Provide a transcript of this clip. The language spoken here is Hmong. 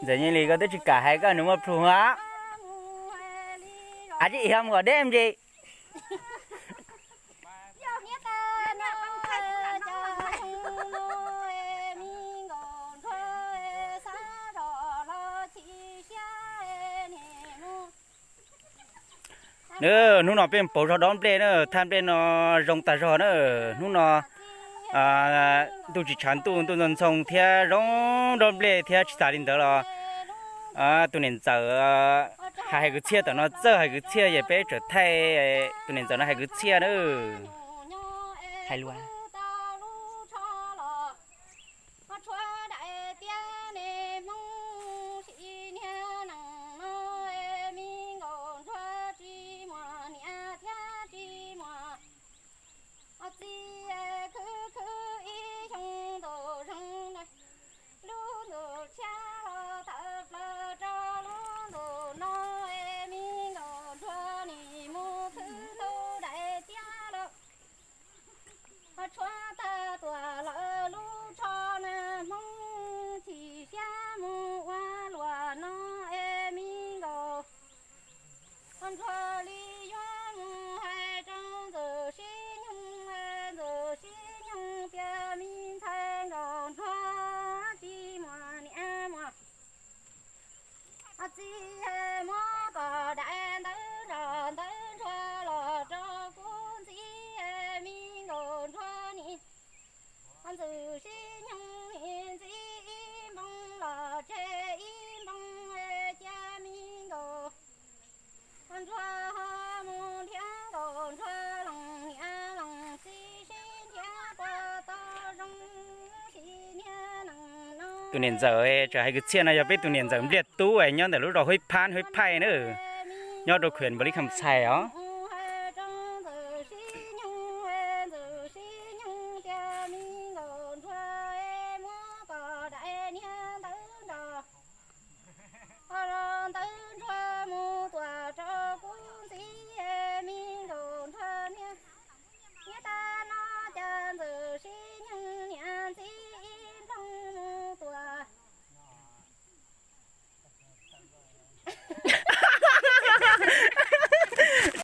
Ntxawm Yeej Lis, koj twb tsis kam hais koj nus muaj plhu a. Ab, tsis yog mus kom deb ntsis. Hnub no peb pauv zog dob nplej na, thaj nplej no zoo tag zog na. Hnub no ntuj tsis tshav ntuj, ntuj ntxoo ntxoo thiab zoo dob nplej thiab. Tsis tas li ntawd los tus niam ntxawm hais hais kwv txhiaj tom no, txawj hais kwv txhiaj ces peb tseem thaij tus niam ntxawm no hais kwv txhiaj na. Hais lus. Tshuav tag tuam lawv lub tsho na, Hmoob chim siab mus ua luam no es me nkaus. Ntsuag li yuav mus hais rau ntxawm Sib Nyoog, ntxawm Sib Nyoog tias me ntxhais nkaus ntsuag tsis muaj niam muaj txiv, muab kom daim ntawv nrog ntawv ntsuag los rau kuv ntxiv, me nkaus ntsuag ni. Ntxawm Sib Nyoog ni ntxiv ib npoo los tseg ib npoo, cia me nkaus ntsuag ho mus nrhiav nkaus ntsuag loos niam loos txiv sib nrhiav puas tau zoo, sim niag neej no. Tus niam ntxawm tseem hais kwv txhiaj no yog peb tus niam ntxawm Npliaj Tub nyob ntawm lub zos Huib Phab, Huib Phaij na, nyob rau khwv Npaus Lis Kham Xais os.